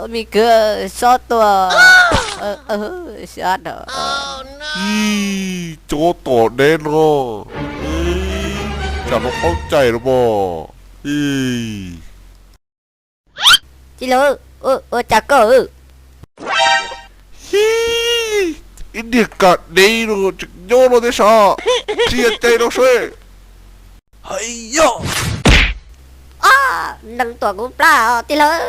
Me kwv, xob tua, sab no. Ib, cov tom deb no, tsam no paub cai los mas. Tij laug, ua cas koj? Ib niag kam deb no tseem nyob no thiab sav, tsis yog cai no seb. Hais yog, neeg tuam kuv plab tij laug.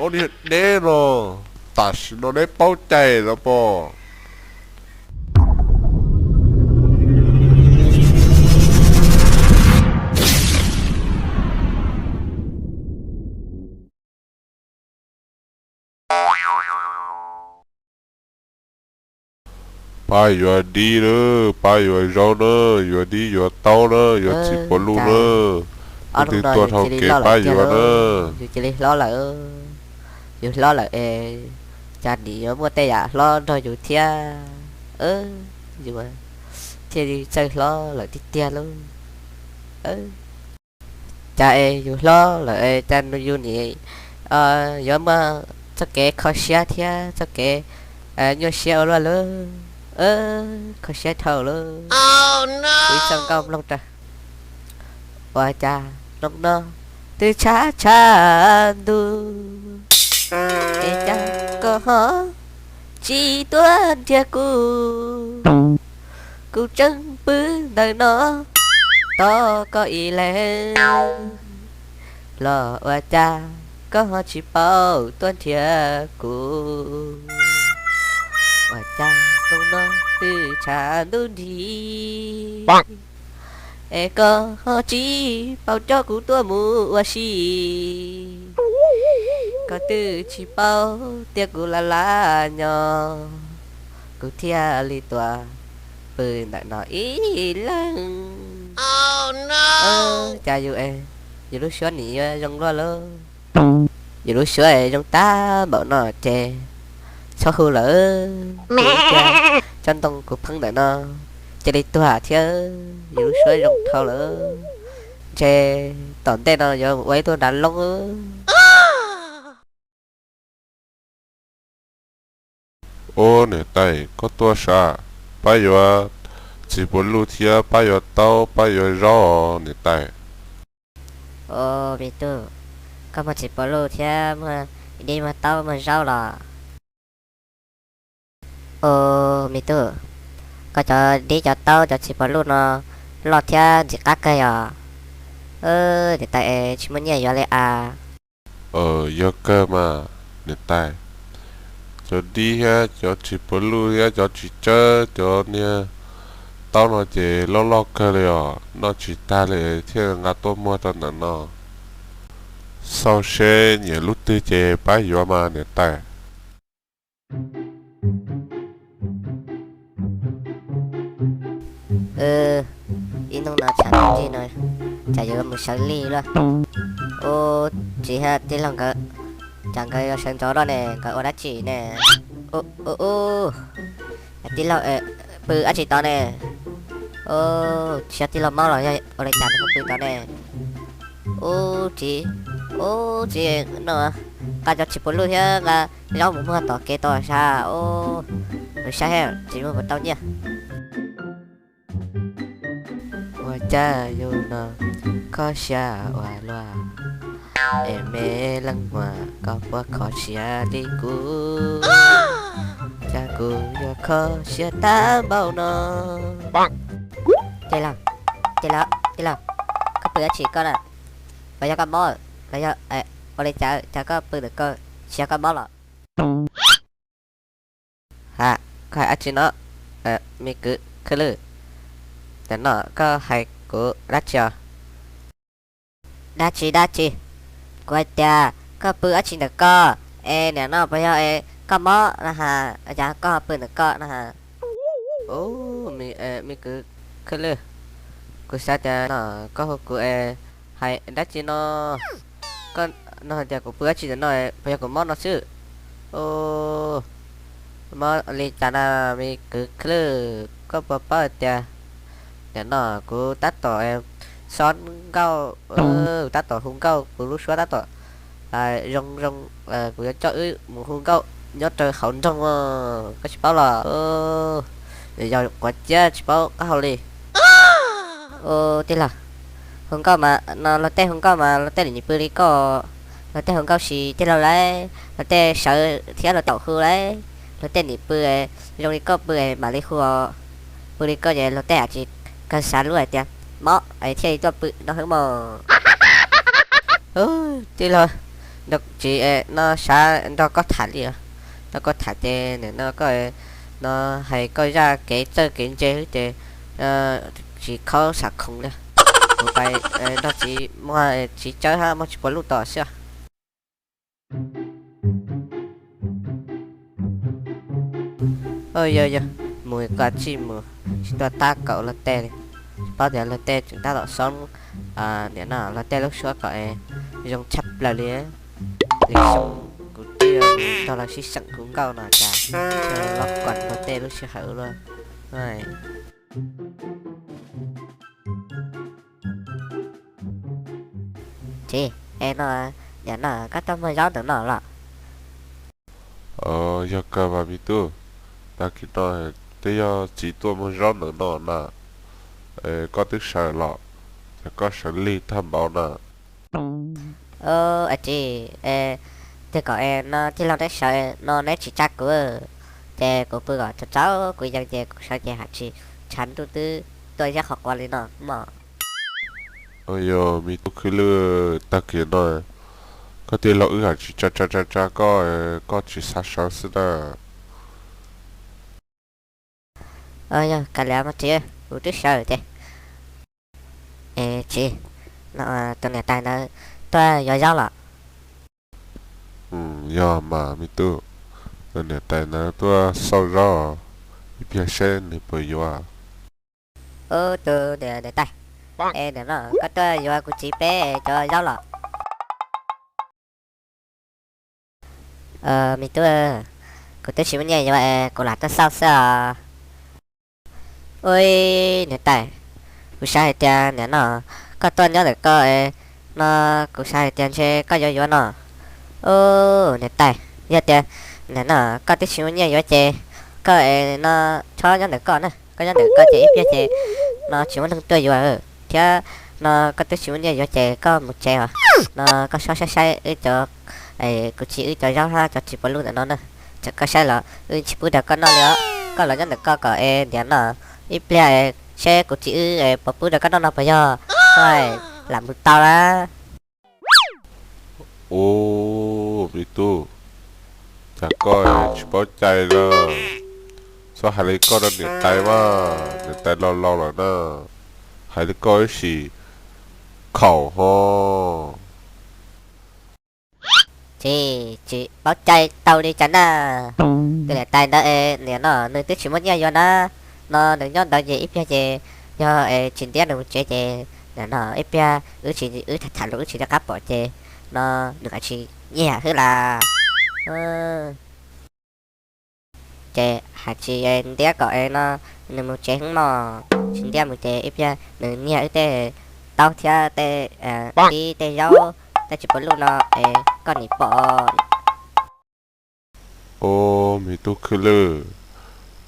Ob niag deb no, tam sim no neb paub cai los pom. Pab yuav dib na, pab yuav zaub na, yuav dib yuav taub na, yuav txiv puas luj na. Tus twg tuaj dhau kev pab yuav na. Yus cia li hlob lawm, yus hlob lawm es cas nim yuav muaj tej yam hlob nrog yus thiab. Yus thiaj li txawj hlob lawm tiag tiag lauj. Cas es yus hlob lawm es cas yus nim yuav muaj txoj kev kho siab thiab txoj kev nyuaj siab ua luaj lauj. Kho siab dhau lauj. Kuv ib txoj nkauj mloog rau. Ua cas hnub no twb tshav tshav ntuj es cas koj ho tsis tuaj nrhiav kuv? Kuv tseem pw ntawm no tos koj ib leeg los ua cas koj ho tsis paub tuaj nrhiav kuv? Ua cas hnub no twb tshav ntuj nrig es koj ho tsis paub coj kuv tuaj mus ua si? Koj twb tsis paub tias kuv laj laj nyob, kuv thiaj li tuaj pw ntawm no ib leeg. Cas yus, yus lub suab nim yuav zoo luaj lauj. Yus lub suab zoo tag npaum no ces txhob hu lawm, kuv thiaj coj ntoo kuv pheeb ntawm no cia li tuag thiab. Yus lub suab zoo dhau lawm, ntshe tom ntej no yuav mus ua ib tug nram loob. Ua niam tais, koj tuaj sav, pab yuav txiv puas luj thiab pab yuav taub pab yuav zaub os niam tais. Ua me tub, koj muag txiv puas luj thiab muag dib muag taub muag zaub los? Ua me tub, koj cov dib cov taub cov txiv puas luj no loj thiab ntxim qab kawg yom. Niam tais es tsis muaj nyiaj yuav li as. Yog kawg mas niam tais, cov dib thiab cov txiv puas luj thiab cov txiv tsawb cov niag taub no ces loj loj kawg li os, noj tsis tag li thiaj nqa tuaj muag rau ntawm no. Xauj seb nyiam lub twg ces pab yuav mas niam tais. Ib hnub no tshav ntuj nrig no, cas yuav mus sawv lig luaj. Ub, txiv thiab tij laug nkawd, cas nkawd yuav sawv ntxov luaj ne, nkawd ua dab tsi ne? Ub, tij laug pw dab tsi tod ne? Ub, tsis yog tij laug mob los yog ua li cas nws ho pw tod ne? Ub txiv, ub txiv, no nqa cov txiv puas luj thiab nqa zaub mus muag tom kev tod sav. Ub, saib txiv muag puas tau nyiaj. Ua cas yus no kho siab ua luaj, es me leej muam koj puas kho siab li kuv? Cas kuv yuav kho siab tag npaum no? Tij laug, tij laug, tij laug, koj pw dab tsi koj na? Puas yog koj mob los yog ua li cas cas koj pw ntawm ko, tsis yog koj mob los? Ha, koj hais dab tsi no? Me kwv Khwj Lwj, tam no koj hais kuv dab tsi os? Dab tsi dab tsi? Kuv hais tias koj pw dab tsi ntawm ko, es nim no puas yog es koj mob no ha, cas koj ho pw ntawm ko no ha? Ub, me kwv Khwj Lwj, kuv xav tias no koj hu kuv es hais dab tsi no, koj no hais tias kuv pw dab tsi ntawm no, puas yog kuv mob no xwb? Ub, mob li cas na me kwv Khwj Lwj, koj puas paub hais tias nim no kuv tab tom Xob nkauj, tab tom hu nkauj, kuv lub suab tab tom zoo zoo, kuv yuav coj wb mus hu nkauj nyob rau hauv nroog, koj tsis paub los? Yog quav ciab tsis paub qab hau li. Tij laug, hu nkauj mas no luag tej hu nkauj mas luag tej lim nim pw li koj, luag tej hu nkauj si tij laug lauj, luag tej sawv thiab luag taum hu lauj, luag tej nim pw zoo li koj pw mam li hu os, pw li koj ces luag tej hais tsis kawg xav lub hais tias mob es thiaj li tuaj pw no hwv mos. Tij laug, nrog tsis no xav nrog koj tham li os, nrog koj tham ces nim no koj no hais koj zaj kev txawj kev ntse xwb ces tsis khaub xav khoom li. Kuv pais nrog txiv muag txiv tsawb hab muag tsis puas luj tom xwb. Yog yog, mus koj tsij mus, tsis tuaj tab kaum luag tej li, tsis paub tias luag tej tseem tab tom xoob, nim no luag tej lub suab kom zoo tshaj plaws li. Lwm xyoo kuv twb nrog luag sib xeem hu nkauj no cas, los kom luag tej lub sij hawm luaj. Txiv, es no, nim no koj tuaj muag zaub ntawm no los? Yog kawg mas me tub, tag kis no twb yog txiv tuaj muag zaub ntawm no na. Koj twb sawv los, ces koj sawv lig tag npaum na. Txiv, twb kom es no tij laug neb sawv no neb tsis tsa kuv, ces kuv pw kom tsaus tsaus kuv yees ces kuv sawv ces hais tsis tshav ntuj twb tuaj ziab qhov quav li no mog. Yog me tub Khwj Lwj, tag kis no koj tij laug wb hais tsis tsa tsa tsa tsa koj, koj tsis xav sawv xwb na. Yog kav liam mas txiv, kuv twb sawv ces. Es txiv, no tus niam tais ntawd tuaj yuav zaub los? Yog mas me tub, tus niam tais ntawd tuaj xauj zaub, ib pliag seb nws puas yuav. Ub, tus niam tais, es nim no koj tuaj yuav kuv txiv peb cov zaub los? Me tub, kuv twb tsis muaj nyiaj yuav es kuv lam tuaj xauj xwb os. Ub, niam tais, kuv xav hais tias nim no koj tuaj nyob ntawm koj es no, kuv xav hais tias ntshe koj yuav yuav no. Ub, niam tais, yog tias nim no koj twb tsis muaj nyiaj yuav ces koj es no txhob nyob ntawm koj na, koj nyob ntawm koj ces ib pliag ces no tsis muaj neeg tuaj yuav thiab. No koj twb tsis muaj nyiaj yuav ces koj mus tsev os. No koj sob saib saib wb cov, kuv txiv wb cov zaub hab cov txiv puas luj ntawm no na, txawm koj saib los wb tsis pub rau koj noj li os. Koj los nyob ntawm koj kom es ntiav no ib pliag seb kuv txiv wb puas pub rau koj noj no puas yog. Lam mus tau lawm. Ub, me tub, cas koj tsis paub cai lawm? Txhob hais li koj rau niam tais mas, niam tais laus laus lawm na, hais li koj ib sim khaum ho. Tsis, tsis paub cai tau li cas na. Tus niam tais ntawd es nim no nws twb tsis muaj nyiaj yuav na, no nws nyob ntawd ces ib pliag ces yog es tsis ntiab nws mus tsev ces nim no ib pliag wb tsis, wb tham tham lus wb tsis nco qab pom ces no nws kav tsis nyiag xwb las. Ces hais tsis ntiab kom es no nws mus tsev hwv mog, tsis ntiab mus ces ib pliag nws nyiag wb tej taub thiab tej dib tej zaub tej txiv puas luj no es koj nim pom. Ub, me tub Khwj Lwj,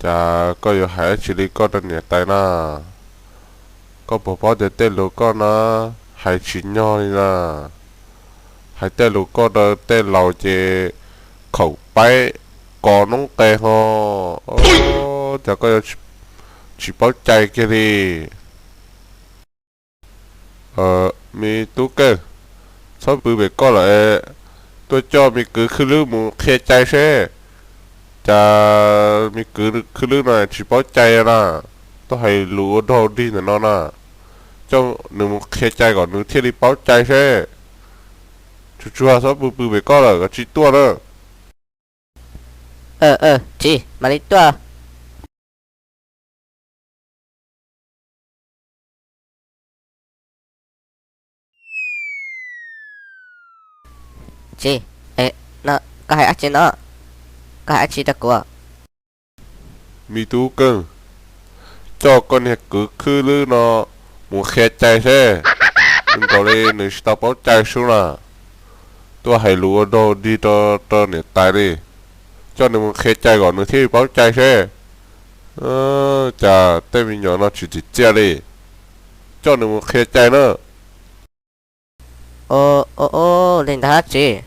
cas koj yuav hais dab tsi li koj rau niam tais na? Koj puas paub tias tej lus koj na hais tsis nyog li na. Hais tej lus koj rau tej laus ces khaum paib kos noob qes ho. Cas koj yuav tsis paub cai kiag li. Me tub Kawj, txhob pw pem koj lawm, tuaj coj me kwv Khwj Lwj mus qhia cai seb. Cas me kwv Khwj Lwj no tsis paub cai na, tuaj hais lus ua dog dig ntawm no na. Coj nws mus qhia cai kom nws thiaj li paub cai seb. Tsuag tsuag txhob pw pw pem koj lawm, koj tsis tuaj na. Tsis, mam li tuaj. Tsis, koj hais dab tsi no? Koj hais dab tsi rau kuv? Me tub Kawj, coj koj niag kwv Khwj Lwj no mus qhia cai seb. Nkaus li nws tsis tau paub cai sub na. Tuaj hais lus ua dog dig rau niam tais li. Coj nws mus qhia cai kom nws thiaj li paub cai seb. Cas tej me nyuam no tsis tsim txiaj li. Coj nws mus qhia cai na. Ua, ua, ua li ntawd tsis,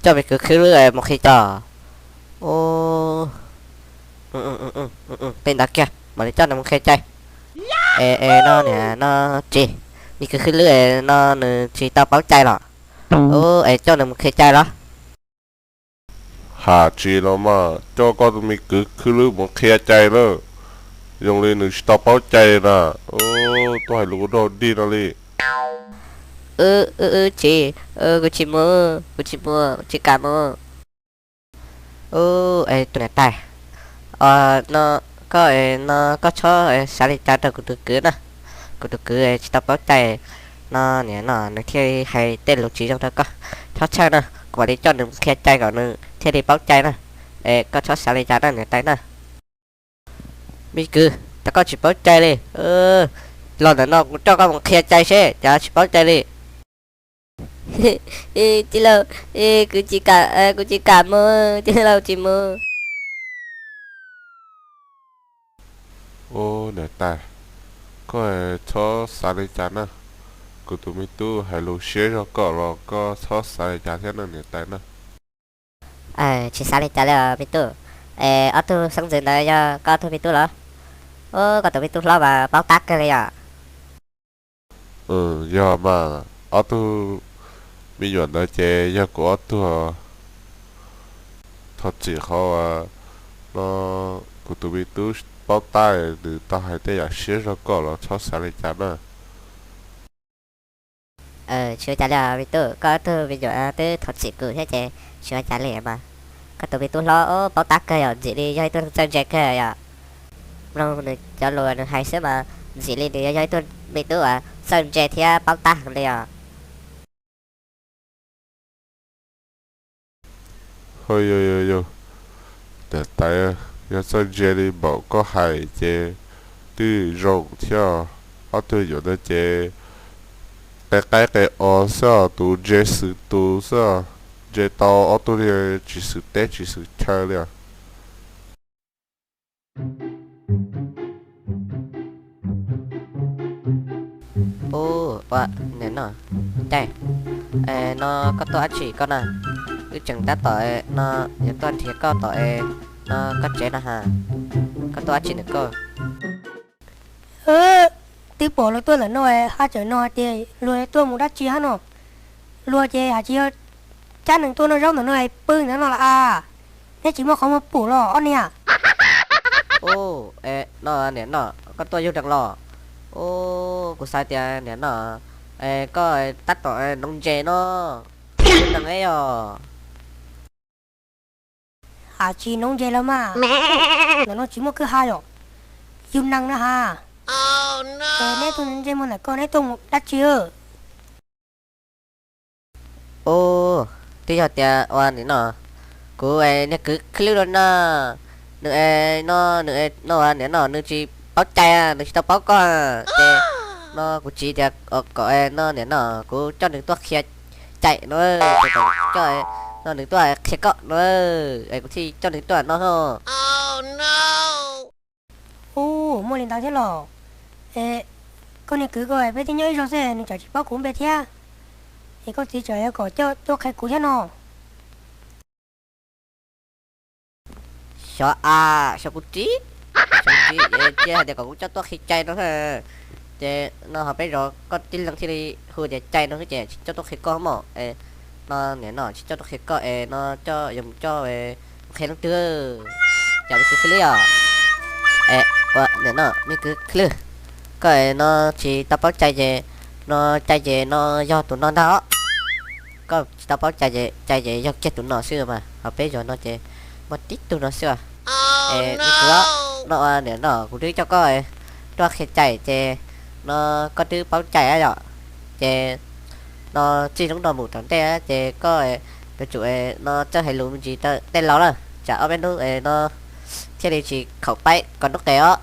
coj me kwv Khwb Lwb mus qhia cai. Ua, tej ntawd kiag mam li coj nws mus qhia cai. Es, es no niam no tsis, me kwv Khwb Lwb no nws tsis tau paub cai los? Ua, es coj nws mus qhia cai los? Has tsis los mas, coj koj tus me kwv Khwb Lwb mus qhia cai na. Zoo li nws tsis tau paub cai na. Tuaj hais lus ua dog dig no li. Wb, wb, wb tsis, kuv tsis mus, kuv tsis mus, tsis kam mus. Ua, es tus niam tais, no, koj, no, koj txhob xav li cas rau kuv tus kwv na. Kuv tus kwv tsis tau paub cai. No niam no nws thiaj li hais tej lus tsis zoo rau koj. Txhob txhawj na, kuv mam li coj nws mus qhia cai kom nws thiaj li paub cai na. Es koj txhob xav li cas na niam tais na. Me kwv, cas koj tsis paub cai li? Los ntawm no kuv coj koj mus qhia cai seb cas tsis paub cai li. Tij laug, kuv tsis kam, kuv tsis kam mus, tij laug tsis mus. Ua niam tais, koj txhob xav li cas na. Kuv tus me tub hais lus siab zog kom los koj txhob xav li cas thiab na niam tais na. Tsis xav li cas li os me tub. Es ob tug xeeb ntxwv ntawd yog koj ob tug me tub los? Ua, koj tus me tub hlob mas paub tab kawg li os. Yog mas, ob tug me nyuam ntawd ces yog kuv ob tug. Thov txim qhov uas no kuv tus me tub paub tab, nws tau hais tej yam siab zog kom los txhob xav li cas na. Tsis ua cas li os me tub, koj ob tug me nyuam twb thov txim kuv thiab ces tsis ua cas li mas. Koj tus me tub hlob paub tab kawg yom, ntxim li yog ib tug neeg txawj ntse kawg yom. Mloog nws cov lus nws hais xwb mas ntxim li nws yog ib tug me tub uas txawj ntse thiab paub tab heev li os. Yog, yog, yog, niam tais, yog txawj ntse li npaum koj hais ces twb zoo thiab. Ob tug me nyuam ntawd ces qe qaib qe os xwb os, tus ntse xwm tus xwb os. Ntse tau ob tug li tsis xwm teb tsis xwm chaw li os. Ub, ua, niam no, Cai, no koj tuaj dab tsi koj na? Wb tseem tab tom no yuav tuaj nrhiav koj tom no koj tsev no ha. Koj tuaj dab tsi ntawm koj? Twb pom luag tuaj ntawm no, haj tseem no hais tias luag tuaj mus dab tsi hab no. Luag ces hais tias yog cab nees tuaj noj zaub ntawm no pw ntawm no los as. Neb tsis muaj qhov muag pum los ob niag? Ub, no niam no, koj tuaj yug nees los? Ub, kuv xav tias niam no koj tab tom noov ntses no, yug nees yog. Has tsis noov ntses los mas, ntawm no tsis muaj kwj ha yom. Yug nees na has. Es neb tuaj ntsej muag ntawm ko neb tuaj mus dab tsi? Ub, twb yog tias ua niam no, kuv niag kwv khwb lwb no na, nws no, nws no ua niam no nws tsis paub cai, nws tsis tau paub koj, ces no kuv txiv tias kom no niam no kuv coj nws tuaj qhia cai no, ces kom coj no nws tuaj qhia koj no, es kuv thiaj coj nws tuaj no. Ub, muaj li ntawd thiab los? Es koj niag kwv ko peb twb nyob ib zaug xwb nws tseem tsis paub kuv npe thiab, es koj txiv tseem yuav kom coj tuaj qhia kuv thiab no. Xyov a, xyov kuv txiv, xyov kuv txiv cia hais tias kom kuv coj tuaj qhia cai no, ces no ho peb zov koj tib leeg thiaj li hu tias cai no xwb ces tsis coj tuaj qhia koj mog. No niam no tsis coj tuaj qhia koj es no coj yuav mus coj qhia leej twg, cas me kwv khwb lwb os? Ua niam no me kwv khwb lwb, koj no tsis tau paub cai ces no cai ces no yog tus no ntag os. Koj tsis tau paub cai ces cai ces yog kiag tus no xwb mas, ho peb zov no ces muaj tib tug no xwb os. Es me kwv, no ua niam no kuv twb coj koj tuaj qhia cai ces no koj twb paub cai yom, ces no txij hnub no mus tom ntej ces koj yuav tsum no txawj hais lus me ntsis rau tej laus lawm tsam ob peb hnub no thiaj li tsis khaum paib koj hnub qes os.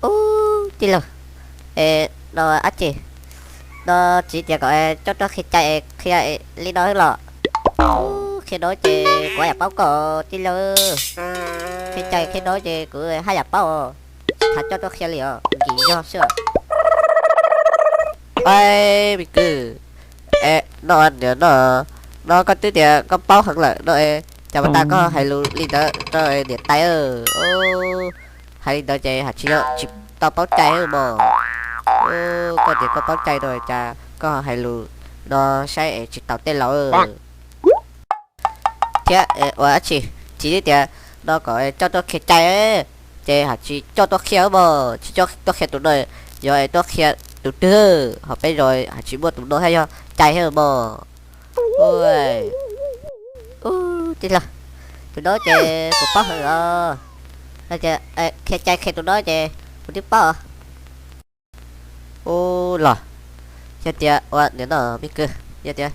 Ub, tij laug, es No dab tsi? No txiv tias kom coj tuaj qhia cai, qhia li no xwb los? Qhia no ces kuv yam paub koj tij laug. Qhia cai qhia no ces kuv haj yam paub os. Tsis tas coj tuaj qhia li os, nkim zog xwb. Ais, me kwv, no niam no, no koj twb tias koj paub heev lawm no, cas mas tas koj hais lus li ntawd rau niam tais? Hais li ntawd ces haj tsis yog tsis tau paub cai mog. Koj tias koj paub cai no cas koj hais lus no saib es tsis taus tej laus. Thiab ua dab tsi? Txiv twb tias no kom coj tuaj qhia cai, ces haj tsis coj tuaj qhia mog, tsis coj tuaj qhia tus no, yog es tuaj qhia tus twg? Ho peb zos haj tsis muaj tus no thiab, yog cai thiab mog. Ua, ub, tij laug, tus no ces kuv paub heev os. Qhia cai qhia tus no ces kuv twb paub. Ub los, yog tias ua niam no me kwv, yog tias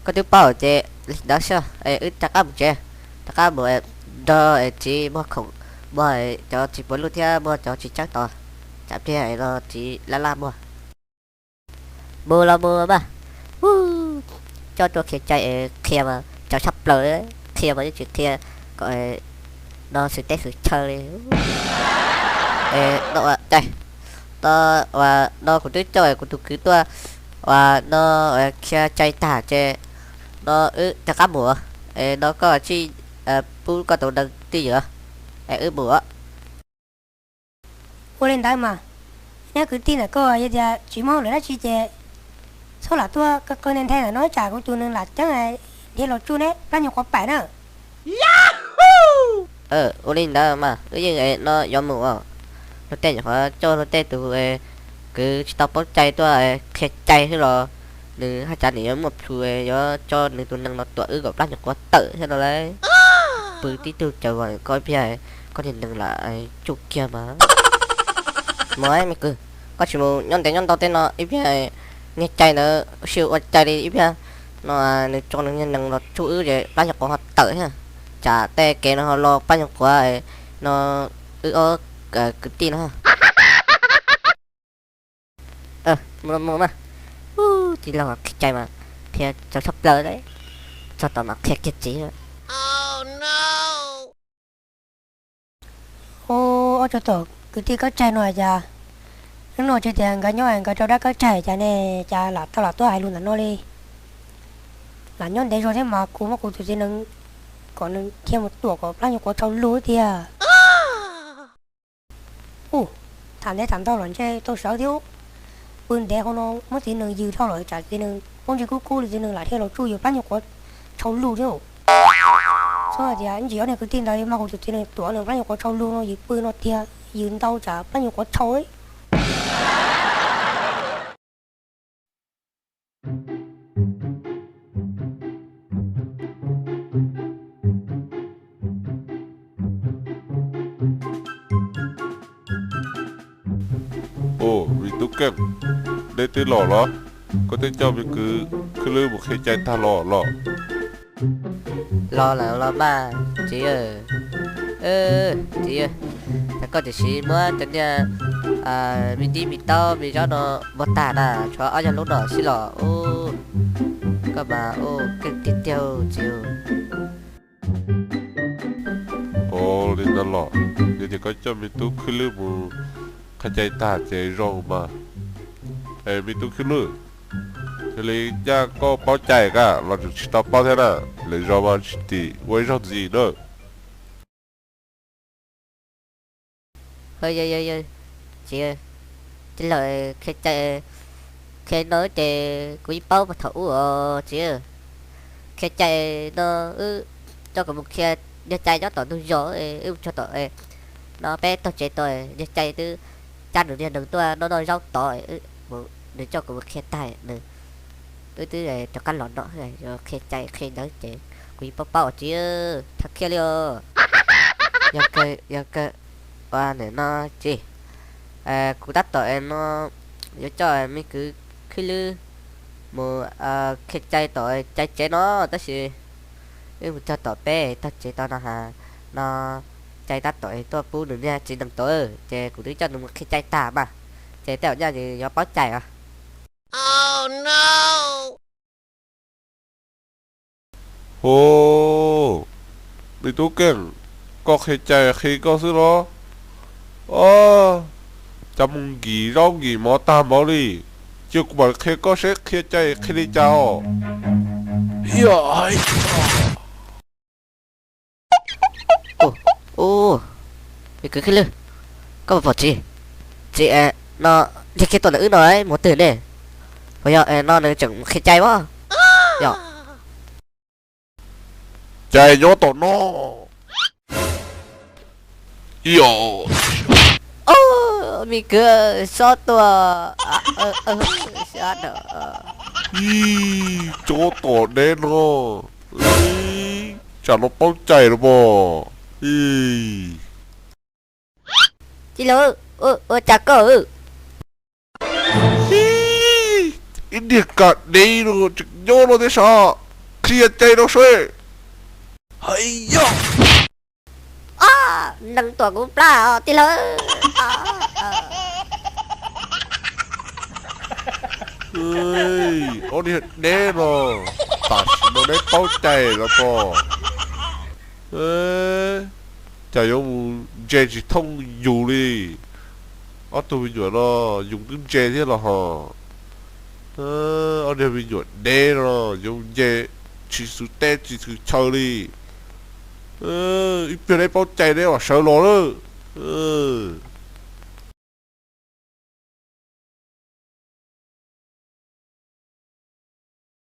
koj twb paub ces li ntawd xwb, wb rov qab mus tsev, rov qab mus nrog txiv muag khoom, muag cov txiv puav luj thiab muag cov txiv tsawb tod, tsam pliag no txiv laj laj muag. Mus los mus mas. Coj tuaj qhia cai qhia mas txaus tshaj plaws, qhia mas yeej tsis qhia kom no xwm teb xwm chaw li. No ua cai, no ua, no kuv twb coj kuv tus kwv tuaj ua no, qhia cai tag ces no wb rov qab mus. No koj tsij pub koj tus nees twj ywm es wb mus. Ua li ntawd mas, neb kwv tij ntawm koj yog tias tsis muaj hauj lwm dab tsi ces txhob lam tuaj qw nthe nthe ntawm no, tsam kuv tus nees lam ceeb dhia los tsuj neb plab nyuag quav pam na. Ua li ntawd mas wb yeej no yuav mus os. Luag tej nyuam qhuav coj luag tej tus kwv tsis tau paub cai tuaj qhia cai xwb los nws haj tsav nws yuav muaj plhus yuav tso nws tus nees los tuam wb kom plab nyuag quav tawm thiab no lauj. Pw tib tug caws vas koj ib pliag, koj niag nees lam tsuj kiag mas. Mus me kwv, koj tsis mus nyob ntev nyob ntau tej no ib pliag, niag cai ntawd sib ua cai li ib pliag no, nws tso nws niag nees los tsuj wb ces plab nyuag quav ho tawm thiab. Tsam tej kev no ho los plab nyuag quav no wb ob kwv tij no. Mus los mus mas. Tij laug qhia cai mas qhia txaus tshaj plaws, txog tom mas qhia kiag txiv. Ub, ob tug kwv tij kab tsaig no cas hnub no tsis tias nkawd nyob nkawd rau dab kab tsaig cas ne, cas lam tau lam tuaj hais lus ntawm no li. Lam nyob ntev zog thiab mas kuv muab kuv tus txiv nees kom nws dhia mus tuam kom plab nyuag quav tshau lug tiag. Ub, tham ntev tham ntau los ntshe tau sawv thiab. Pw ntev hauv no muab txiv nees yws dhau lawm tsam txiv nees pob ntseg kub kub li txiv nees lam dhia los tsuj yus plab nyuag quav tshau lug thiab. Txhob hais tias ntsis ob niag kwv tij ntawd yuav mag kuv tus txiv nees tuam nws plab nyuag quav tshau lug no, yus pw no tiag yus ntau tsam plab nyuag quav tshau. Ub, me tub Keej, neb twb los los? Koj twb coj me kwv Khwb Lwb mus qhia cai tag los los? Los lawm los mas txiv. Txiv, cas koj tiam sis muab cov niag me dib me taub me zaub no muag tag na, tshuav ob yog lub no xwb los? Ub, koj mas ub keej tiag tiag txiv. Ua li ntawd los, yog tias koj coj me tub Khwb Lwb mus qhia cai tag ces zoo mas. Es me tub Khwb Lwb, yog li nyaj koj paub cai ka los tseem tsis tau paub thiab na, lwm zaus mas tsis tim ua ib zaug ntxiv na. Txiv, tij laug qhia cai, qhia no ces kuv yeej paub puag thaum ub os txiv. Qhia cai no wb, coj kuv mus qhia niag cai nyob tom ntug zos, wb mus txog tom no peb taug tsev tod, niag cai twb cab nws niag nees tuaj noj noj zaub tod, nws coj kuv mus qhia tag nws, wb twb rov qab los no, yuav qhia cai qhia ntawd ces kuv yeej paub paub os txiv, tham khiaj li os. Yog kawg yog kawg, ua nim no txiv, kuv tab tom no yuav coj me kwv Khwb Lwb mus qhia cai tom cai tsev no, tab sis wb mus txog tom peb taug tsev tod no ha, no cai tab tom tuaj pub nws niag txiv nees tod, ces kuv twb coj nws mus qhia cai tag mas, Ces tej zaum nyaj yus yuav paub cai os. Hu, me tub Keej, koj qhia cai qhia koj xwb los? Os, cas mus nkim zaub nkim mov tag npaum li, cia kuv mam qhia koj seb qhia cai qhia li cas os. Ua, me kwv Khib Lwj, koj puas pom txiv? Txiv no nce kiag tuaj ntawm wb no mus twg ne? Puas yog no nws tseem qhia cai as? Yog, cai nyob tom no. Yog, me kwv, xob tuaj. Ib, tsob tom deb no, tsam no paub cai los mas. Tij laug, ua cas koj? Ib niag kas dev no tseem nyob no thiab sav, qhia cai no seb. Hais yog, neeg tuam kuv plab os tij laug. Ob niag deb no, tam sim no neb paub cai los pom. Cas yuav mus ntse tsis thooj yus li. Ob tug me nyuam no yus twb ntse thiab los hos. Ob niag me nyuam deb no yuav mus nce tsis xwm teb tsis xwm chaw li. Ib pliag neb paub cai neb mam sawv los lawm.